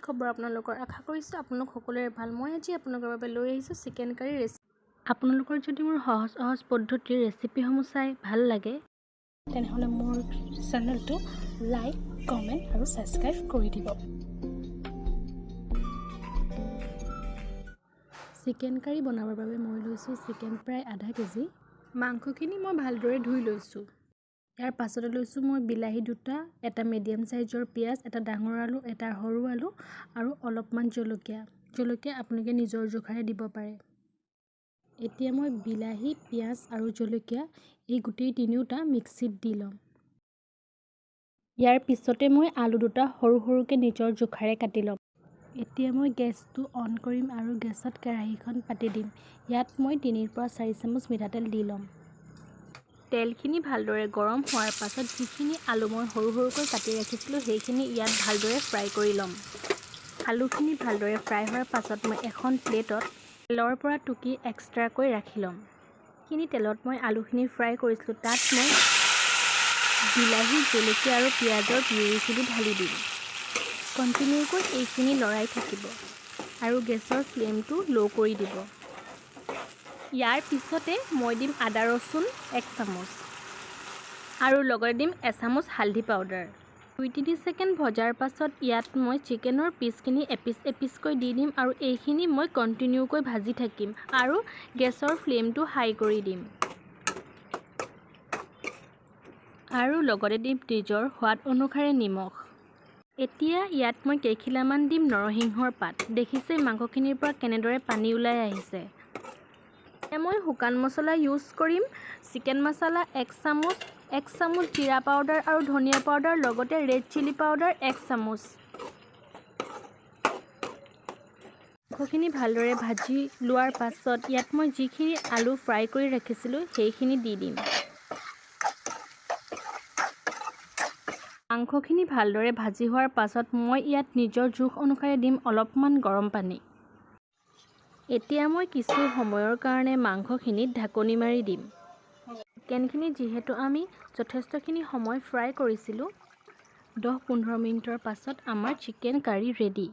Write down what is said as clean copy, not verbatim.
খবৰ আপোনালোকৰ? আশা কৰিছোঁ আপোনালোক সকলোৰে ভাল। মই আজি আপোনালোকৰ বাবে লৈ আহিছোঁ চিকেন কাৰী ৰেচিপি। আপোনালোকৰ যদি মোৰ সহজ সহজ পদ্ধতিৰ ৰেচিপিসমূহ চাই ভাল লাগে, তেনেহ'লে মোৰ চেনেলটো লাইক, কমেণ্ট আৰু ছাবস্ক্ৰাইব কৰি দিব। চিকেন কাৰী বনাবৰ বাবে মই লৈছোঁ চিকেন প্ৰায় আধা কেজি। মাংসখিনি মই ভালদৰে ধুই লৈছোঁ। ইয়াৰ পাছতে লৈছোঁ মই বিলাহী 2টা, এটা মিডিয়াম চাইজৰ পিঁয়াজ, এটা ডাঙৰ আলু, এটা সৰু আলু আৰু অলপমান জলকীয়া। জলকীয়া আপোনালোকে নিজৰ জোখাৰে দিব পাৰে। এতিয়া মই বিলাহী, পিঁয়াজ আৰু জলকীয়া এই গোটেই তিনিওটা মিক্সিত দি ল'ম। ইয়াৰ পিছতে মই আলু 2টা সৰু সৰুকৈ নিজৰ জোখাৰে কাটি ল'ম। এতিয়া মই গেছটো অন কৰিম আৰু গেছত কেৰাহীখন পাতি দিম। ইয়াত মই 3ৰ পৰা 4 চামুচ মিঠাতেল দি ল'ম। তেলখিনি ভালদৰে গৰম হোৱাৰ পাছত যিখিনি আলু মই সৰু সৰুকৈ কাটি ৰাখিছিলোঁ, সেইখিনি ইয়াত ভালদৰে ফ্ৰাই কৰি ল'ম। আলুখিনি ভালদৰে ফ্ৰাই হোৱাৰ পাছত মই এখন প্লেটত তেলৰ পৰা টুকি এক্সট্ৰাকৈ ৰাখি ল'ম। যিখিনি তেলত মই আলুখিনি ফ্ৰাই কৰিছিলোঁ, তাত মই বিলাহী, জলকীয়া আৰু পিঁয়াজৰ পিউৰিখিনি ঢালি দিম। কণ্টিনিউকৈ এইখিনি লৰাই থাকিব আৰু গেছৰ ফ্লেমটো ল' কৰি দিব। ইয়াৰ পিছতে মই দিম আদা ৰচুন 1 চামুচ আৰু লগতে দিম এচামুচ হালধি পাউডাৰ। 2-3 ছেকেণ্ড ভজাৰ পাছত ইয়াত মই চিকেনৰ পিচখিনি এপিচ এপিচকৈ দি দিম আৰু এইখিনি মই কণ্টিনিউকৈ ভাজি থাকিম আৰু গেছৰ ফ্লেমটো হাই কৰি দিম। আৰু লগতে দিম নিজৰ সোৱাদ অনুসাৰে নিমখ। এতিয়া ইয়াত মই কেইখিলামান দিম নৰসিংহৰ পাত। দেখিছে মাংসখিনিৰ পৰা কেনেদৰে পানী ওলাই আহিছে। এতিয়া মই শুকান মছলা ইউজ কৰিম। চিকেন মছলা 1 চামুচ, 1 চামুচ জিৰা পাউডাৰ আৰু ধনিয়া পাউডাৰ, লগতে ৰেড চিলি পাউডাৰ 1 চামুচ। মাংসখিনি ভালদৰে ভাজি লোৱাৰ পাছত ইয়াত মই যিখিনি আলু ফ্ৰাই কৰি ৰাখিছিলোঁ, সেইখিনি দি দিম। মাংসখিনি ভালদৰে ভাজি হোৱাৰ পাছত মই ইয়াত নিজৰ জোখ অনুসাৰে দিম অলপমান গৰম পানী। এতিয়া মই কিছু সময়ৰ কাৰণে মাংসখিনিত ঢাকনি মাৰি দিম। চিকেনখিনি যিহেতু আমি যথেষ্টখিনি সময় ফ্ৰাই কৰিছিলোঁ, 10-15 মিনিটৰ পাছত আমাৰ চিকেন কাৰী ৰেডি।